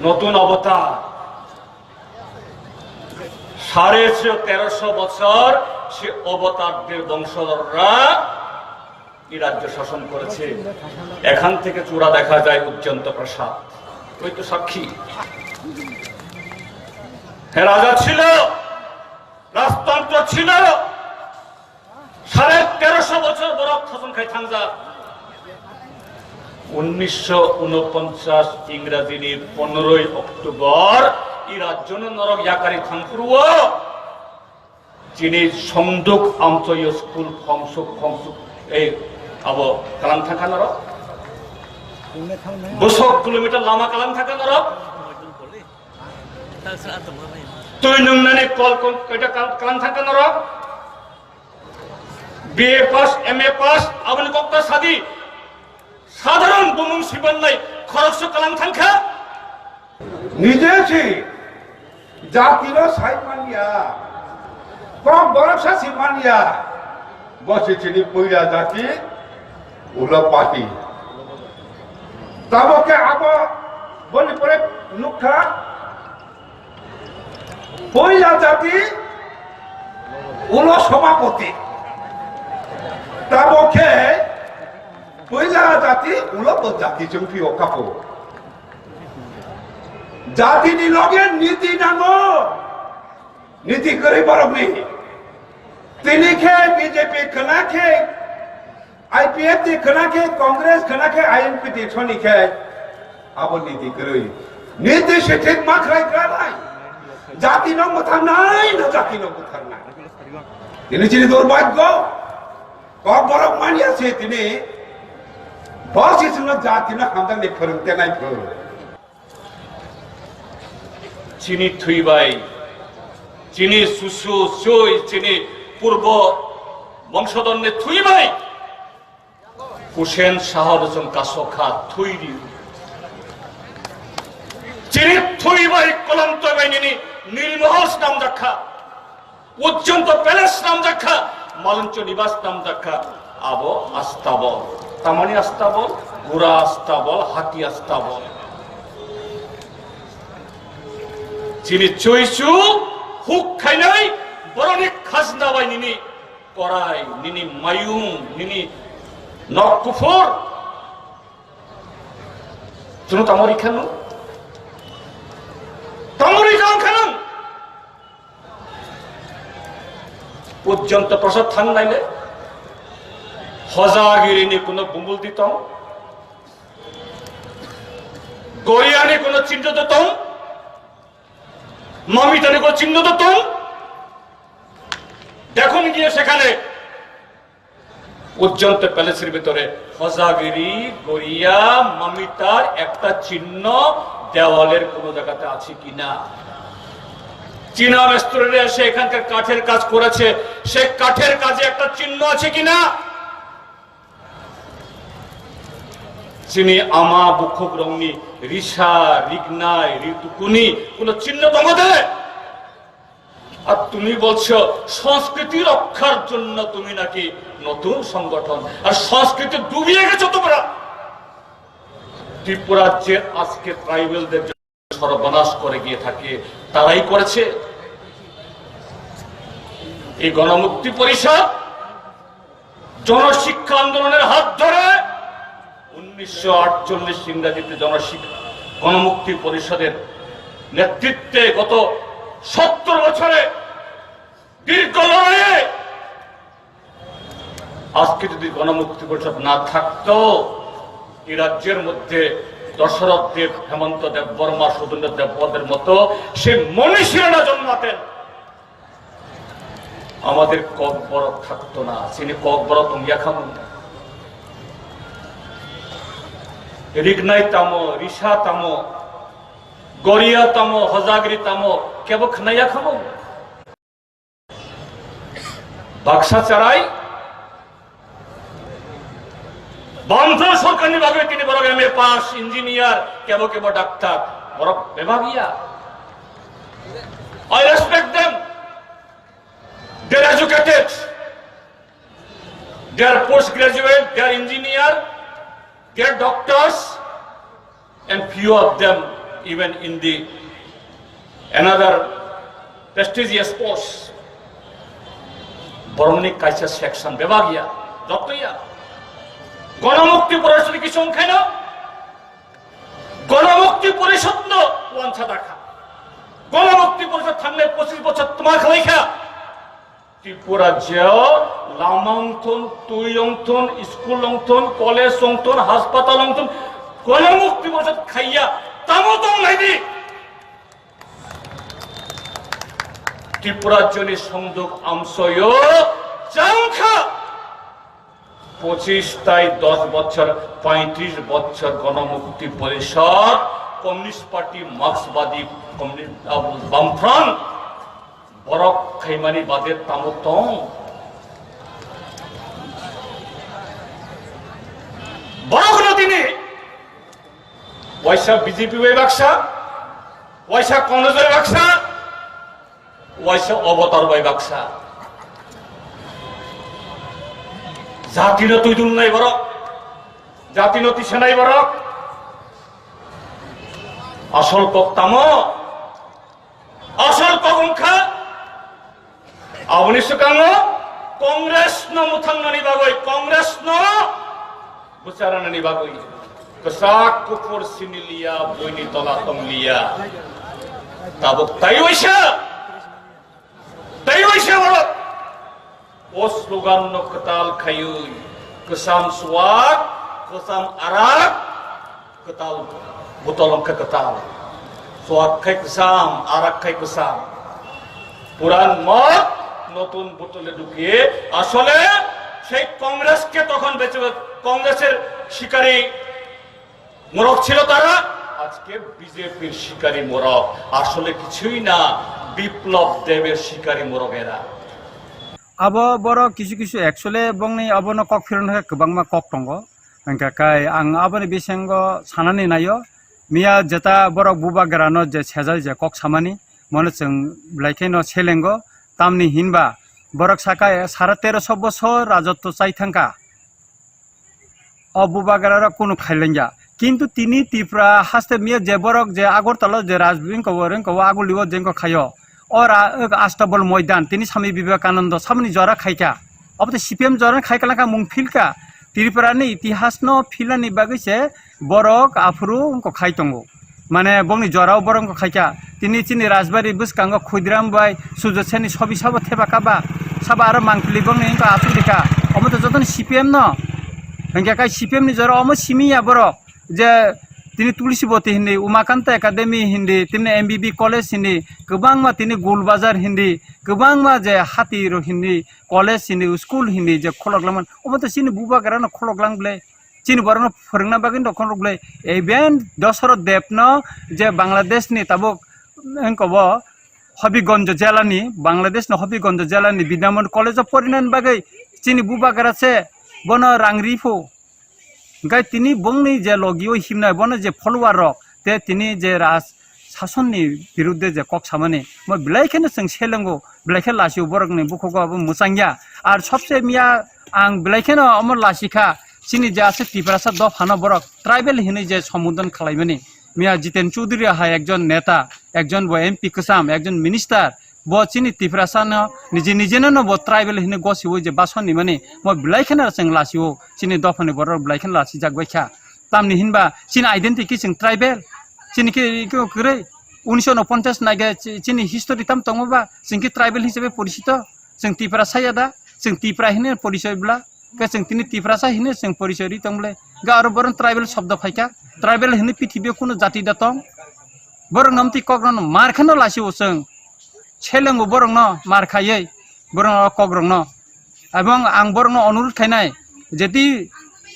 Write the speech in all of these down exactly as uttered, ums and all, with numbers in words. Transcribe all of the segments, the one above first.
নতুন অবতার। সাড়ে তেরোশো বছর সে অবতারদের বংশধররা এই রাজ্য শাসন করেছে। এখান থেকে চূড়া দেখা যায় উজ্জন্ত প্রাসাদ। ওই তো সাক্ষী। হ্যাঁ, রাজা ছিল, রাজতন্ত্র ছিল। সাড়ে তেরোশো বছর বরফ শাসন খাই থাকজা। উনিশশো ঊনপঞ্চাশ ইংরাজির পনেরোই অক্টোবর এই রাজ্য নরক ইয়াকারি থাংপুরুও যিনি সংযোগ আন্তঃ স্কুল খংসুক খংসুক এই আবো কালাম থাকা নরক বসক কিলোমিটার লামা কালাম থাকা নরক তুই নুংনানি কল কল এটা কালাম থাকা নরক BA pass, MA pass, aboni kokta sadi. Sadharon bumung sibanlai khoroksa kalang thangkha. Nije si jatino sai manya, kok boroksa si manya, bo si chini puila jati ulo pati. Tabo khe abo boni pore nukha. Puila jati ulo sobhapoti. Tabo khe puila jati ulo bo jati chwng phio kapo. Jati ni loge niti nango. Niti kwrwi borok ni. Tini khe B J P khna khe I P F T khna khe, Congress khna khe, I N P T soni khe, abo niti kwrwi. Niti se thik ma khlai kranai. Jati no mwthangnai, no jati no butharnai. Tini chini durbhagyo. Kok borok manya se tini. Bo se chwngno jati no hamjakni phwrwng tenai phwrwng. Chini thwi bai, chini susu, sui, chini purbo bongsodorni thwi bai Hussein Shah Rujong kasokha thwi ri. Chini thwi bai kolom toi bai nini Nilmohor namjakha. Ujjonto Palace namjakha, Maluncho Nibas namjakha, abo astabol. Tamani astabol, gura astabol, hati astabol. Chini chuichu huk khainai boroni khajna bai nini korai, nini mayung, nini nok kuphur. Chwng tamo rikha nung? Tamo rikha wngkha nung? Ujjonto Prasad thang naile, Hojagiri ni kuno bumbul di tong, Goria ni kuno chinno do tong, Mamita ni kuno chinno do tong, দেখুন গিয়ে সেখানে। উজ্জন্ত প্যালেসের ভিতরে হজাগিরি, গড়িয়া, মামিতার একটা চিহ্ন দেওয়ালের কোনো জায়গাতে আছে কিনা? চীনা মিস্ত্রিরা এসে এখানকার কাঠের কাজ করেছে, সেই কাঠের কাজে একটা চিহ্ন আছে কিনা? Chini ama bukhukrokni risa, rignai, ritukuni kuno chinno tongo de? আর তুমি বলছো সংস্কৃতি রক্ষার জন্য তুমি নাকি নতুন সংগঠন, আর সংস্কৃতি ডুবিয়ে গেছো তোমরা। ত্রিপুরার যে আজকে ট্রাইবেলদের জন্য সর্বনাশ করে গিয়ে থাকে, তারাই করেছে। এই গণমুক্তি পরিষদ জনশিক্ষা আন্দোলনের হাত ধরে উনিশশো আটচল্লিশ ইংরাজিতে জনশিক্ষা গণমুক্তি পরিষদের নেতৃত্বে গত সত্তর বছরে দীর্ঘ লড়াইয়ে আজকে যদি গণমুক্তি পরিষদ না থাকতো, এই রাজ্যের মধ্যে দশরথ দেব, হেমন্ত দেব বর্মা, সুধীন্দ্র দেববর্মাদের মতো সেই মনীষীরা না জন্মাতেন, আমাদের ককবরক থাকতো না। Chini Kokborok tongya khamung. Rignai tamo, risa tamo, goria tamo, hojagiri tamo, kebo khnaya khamung. Baksa charai, Bamfront sorkarni bagwi tini borok M A pass, engineer, kebo kebo doctor, borok bebak ya. I respect them. They are educated. They are postgraduate, they are engineer, they are doctors, and few of them Even in the another prestigious post, borokni kaisa section bebak ya, joto ya. Ganamukti Porishod ni kisa wngkhaino, Ganamukti Porishod no wansa dakha. Ganamukti Porishod thangnai pochish bochor tma khalaikha. Tripura rajyo lama wngthun, twi wngthun, school wngthun, college wngthun, haspatal wngthun, Ganamukti Porishod khaiya, tamo tong naidi. Tripura rajyoni songduk amsoyo changkha. Pochish tai dos bochor, poitris bochor Ganamukti Porishod, Communist Party, Marxbadi, Communist, ah, Bamfront, borok khaimani bade tamo tong. Borok no tini waisa B J P bai baksa, waisa Congress bai baksa, waisa Avatar bai baksa. Jati no tuidul nai borok, jati no tisanai borok. Asol kok tamo? Asol kok wngkha aboni swkango Congress no mwthangnani bagwi, Congress no bwcharanani bagwi kwchak kuphur sini liya, buini tola tong liya. Tabuk tai waisa, tai waisa borok. O slogan no kwtal khaiwi, kwcham swak, kwcham arak, kwtal botol wngkha kwtal. Swak khai kwcham, arak khai kwcham. Puran mod, notun botole ঢুকিয়ে, আসলে সেই কংগ্রেসকে তখন বেঁচে, কংগ্রেসের শিকারী মোরগ ছিল তারা, আজকে বিজেপির শিকারী মোরগ। আসলে কিছুই না, বিপ্লব দেবের শিকারী মোরগ এরা। Abo borok kisu kisu actually bongni abono kok phirogna khe kwbangma kok tongo. Hwnkhe kai ang aboni bisingo sanani naio, miya jeta borok bubagrano je sejai je kok samani, mono chwng belai kheno selengo. Tamni hinba borok saka sare teroso bosor rajotwo chai thangkha. O bubagrarok kunu khailangya. Kintu tini Tripura haste miya je borok je Agartala je Rajbin kobo, Reng kobo, Agulio jengko khaio. O ra-, Astabal Moidan, tini Swami Vivekananda, samani jora khaikha. Obo tei C P M jora khaikha langkha mung philkha. Tripura ni itihas no philani bagwi se borok aphuru wngkha khai tongo. Mane bongni jorao borok wngkha khaikha. Tini chini Rajbari bwskango Khudiram bai Sujot Sen ni sobi sabo thepakha ba, sabo aro mangpili bongni wngkha aswk dikha. Omo to jotoni C P M no. Hwnkhe kai C P M ni jora omo simi ya borok. Je tini Tulsi Boti hindi, Umakanta Academy hindi, tini M B B College hindi, kwbangma tini Gul Bazar hindi, kwbangma je hati rok hindi, college hindi, school hindi je kholok langmani, omo to chini bubagra no kholok lang ble, chini borok no phwrwngna bagwi no kholok ble. Even Dosaro Deb no je Bangladesh ni tabuk wngkha bo Hobigonjo jela ni, Bangladesh ni Hobigonjo jela ni Vidya Mandir College o porinani bagwi chini bubagra se bono rang ri phu. Hwnkhe tini bongni je logi o himnai, bono je follower rok, tei tini je raj sasonni birudde je kok samani, mo belai kheno chwng selengo, belai khe lasio borokni bukhugo abo mwchangya. Ar sobse miya ang belai kheno omo lasikha, chini je aswk Tiprasa dophano borok tribal hinwi je sombodon khwlaimani. Miya Jiten Chowdhury hai ekjon neta, ekjon bo M P kwcham, ekjon minister, bo chini Tiprasa no nije nije no bo tribal hinwi gosiwi je bason ni mani, mo belai kheno chwng lasio, chini dophani borok belai kheno lasijak bai kha. Tamni hinba chini identity chwng tribal, chini khe, khe kwrwi unisho unoponchas naikhe chi-, chini history tam tongo ba, chwng khe tribal hisabe porishito, chwng Tiprasa ya da, chwng Tipra hinwi porichoi bla. Khe chwng tini Tiprasa hinwi chwng porichoi ri tong le. Ga aro boron tribal shobdo phaikha. Tribal hinwi pithibio kunu jati da tong. Borok no amtwi kok rok no mar kheno lasio chwng. Selengo borok no mar khaiwi. Borok no kok rok no. Ebong ang borok no onurut khainai. Jeti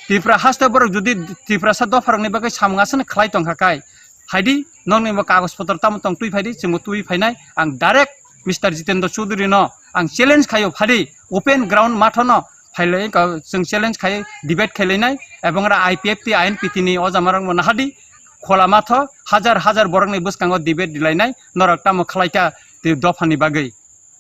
Tipra haste borok jodi Tiprasa dopha rok ni bagwi samung aswk khlai tongkha kai. Phaidi, nokni bo kagoj potro tamo tong twi phaidi, chwngbo twi phainai. Ang direct Mister Jitendra Chaudhary no ang challenge khaio, phaidi, open ground matho no phailai, ka-, chwng challenge khai, debate khailainai, ebong oro I P F T, I N P T ni o jamarokbo nahadi, khola matho, hajar hajar borokni bwskango debate dilainai, norok tamo khlaikha tei dophani bagwi.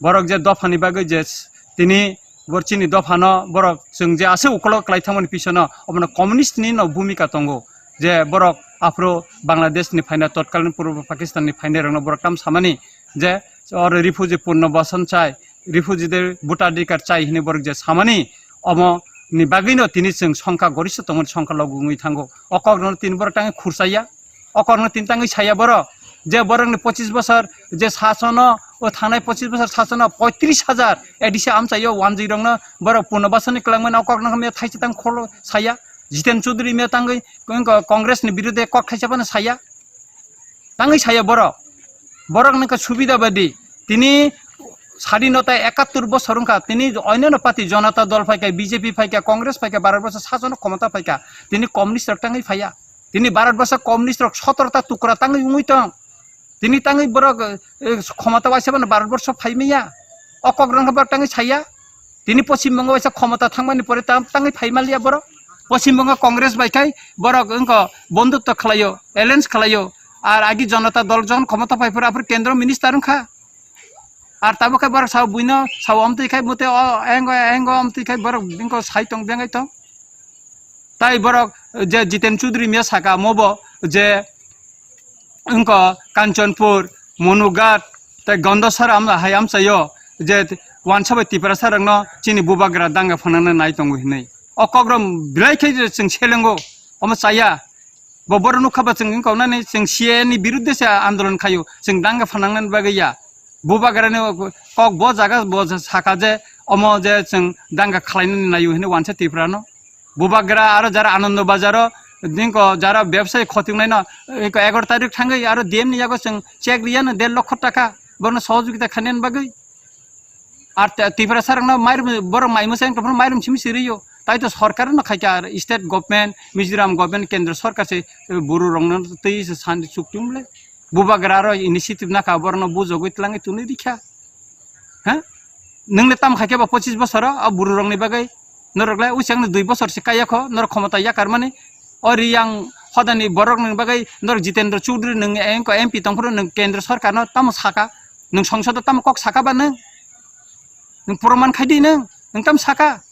Borok je dophani bagwi je s-, tini bor chini dophano borok chwng je aswk ukolok kwlai thangmani pisono obono communist ni no bhumika tongo, je borok Aphuru Bangladesh ni phaina, totkalni Purbo Pakistan ni phainai rokno borok tam samani je oro refugee punno basan chai, refugee de voter adhikar chai hini borok je samani, omo ni bagwino tini chwng songkha gorishtho tongmani songkha logo wngwi thango. O kok rokno tini borok tangwi khurchaya, o kok rokno tini tangwi saya borok je borok ni pochis bosor je sasono, o thangnai pochis bosor sasono poitris hajar A D C amchaio wanjwi rokno borok punno basani kwlangmani o kok rokno thaisa tang kholo saya. Jiten Chaudhary me tangwi Congress ni birude kok thaisa phano saya. Tangwi saya borok. Borok nokha subida badi. Tini sadinota ekattor bosor wngkha. Tini oinano party Janata Dal phaikha, B J P phaikha, Congress phaikha, Bharat borsho sasono khomota phaikha. Tini communist rok tangwi phaiya. Tini Bharat borsho communist rok sotorta tukra tangwi wngwi tong. Tini tangwi borok, eh, khomota waisa bono Bharat borsho phaimaya. O kok rokno borok tangwi saya. Tini Poschim Bongo waisa khomota thangmani pore tam tangwi phai maliya borok. Poschim Bongo Congress bai khai borok wngkha bondhutto khlaio, alliance khlaio. Ar agi Janata Dal jon khomota phai phuru aphuru kendro minister wngkha. Ar tabuk khai borok sao buino sao amtwi khai mute o engo engo amtwi khai borok wngkha sai tong bengai tong. Tai borok je Jiten Chaudhary miya saka mobo je wngkha Kanchanpur, Manughat, tei Gandasara amla hai amchaio je wansa bai Tiprasa rokno chini bubagra danga phanangna nai tongo hinwi. O kokrom belai khe je chwng selengo, omo chaya. Bo borok nukha ba chwng wngkha nani chwng C A A ni birudde se andolon khaio, chwng danga phanangnani bagwi ya. Bubagrani kok bo jaga bo saka je omo je chwng danga khlainani naio hinwi wansa Tiprano. Bubagra aro jara Anando Bazaro, dinko jara bebsai khotingnai no, eko egaroh tarik thangwi aro D M ni yago chwng check riya no der lokho taka, borno sohojogita khainani bagwi. Ar te-, Tiprasa rokno mairum, borok mai mwsai wngtongphano mairum simi siriyo. Tai to sorkar no khaikha, ar state government, Mizoram government, kendro sorkar se, eh, buru rokno twi se sandi chuktung le. Bubagra aro initiative nakha, borno bujogwi twlangwi tunwi rikha. Ha? Nwngle tam khaikhe ba pochis bosoro, a buru rokni bagwi? Norok le uichang ni dui bosor se kaiya kho, norok khomota yakar mani. O riyang hodani borok ni bagwi norok Jitendra Chaudhary nwng M P tongphuru nwng kendra sorkar no tamo saka, nwng songsod o tamo kok saka ba nwng? Nwng proman khai di nwng, nwng tamo saka?